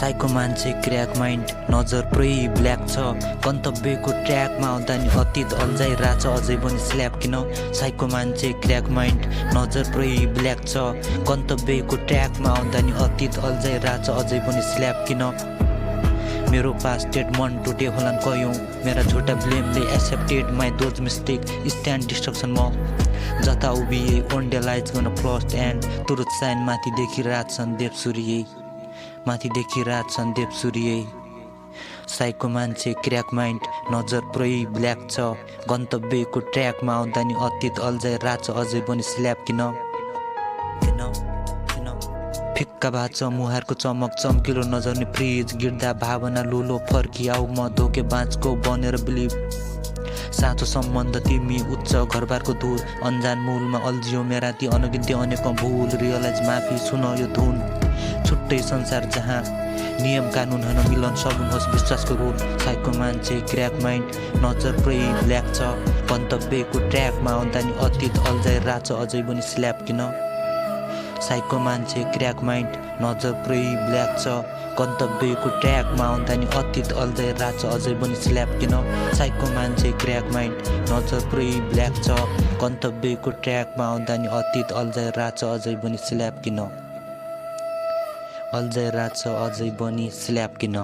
psycho मान्छे crack mind नजर पुरै ब्ल्याक छ गन्तव्यको ट्र्याकमा आउँदा नि अतीत अल्झाइरहेको छ अझै पनि स्ल्याप किन साइको मान्छे क्र्याक माइन्ड नजर पुरै ब्ल्याक छ गन्तव्यको ट्र्याकमा आउँदा नि अतीत अल्झाइरहेको छ अझै पनि स्ल्याप किन मेरो पास डेट मन टुटे होलान् कयौँ मेरा झुटा ब्लेमले accepted my those mistake stand destruction म जता उभिए ओन्डेलाइज गर्न फर्स्ट एन्ड तुरुत साइन माथि देखिरहेको छन् देव सूर्य माथि देखिरहेको छन् देव सूर्य साइको मान्छे क्र्याक माइन्ड नजर पुरै ब्ल्याक छ गन्तव्यको ट्र्याकमा आउँदा नि अतीत अल्झाइरहेको छ अझै पनि स्ल्याप किन फिक्का भाछ मुहारको चमक चम्किलो नजर्ने फ्रिज गिर्दा भावना लुलो फर्किआऊ म धोके बाँचको बनेर बिलिभ साँचो सम्बन्ध तिमी उच्च घरबारको दूर अन्जान मूलमा अल्झियो मेरा ती अनगिन्ती अनेकौं भूल रियलाइज माफी सुन यो धुन छुट्टै संसार जहाँ नियम कानुन हैन मिलन सगुन होस् विश्वासको रोल साइको मान्छे क्र्याक माइन्ड नजर पुरै ब्ल्याक छ गन्तव्यको ट्र्याकमा आउँदा नि अतीत अल्झाइरहेको छ अझै पनि स्ल्याप किन साइको मान्छे क्र्याक माइन्ड नजर पुरै ब्ल्याक छ गन्तव्यको ट्र्याकमा आउँदा नि अतीत अल्झाइरहेको छ अझै पनि स्ल्याप किन साइको मान्छे क्र्याक माइन्ड नजर पुरै ब्ल्याक छ गन्तव्यको ट्र्याकमा आउँदा नि अतीत अल्झाइरहेको छ अझै पनि स्ल्याप किन अल्झाइरहेको छ अझै पनि स्ल्याप किन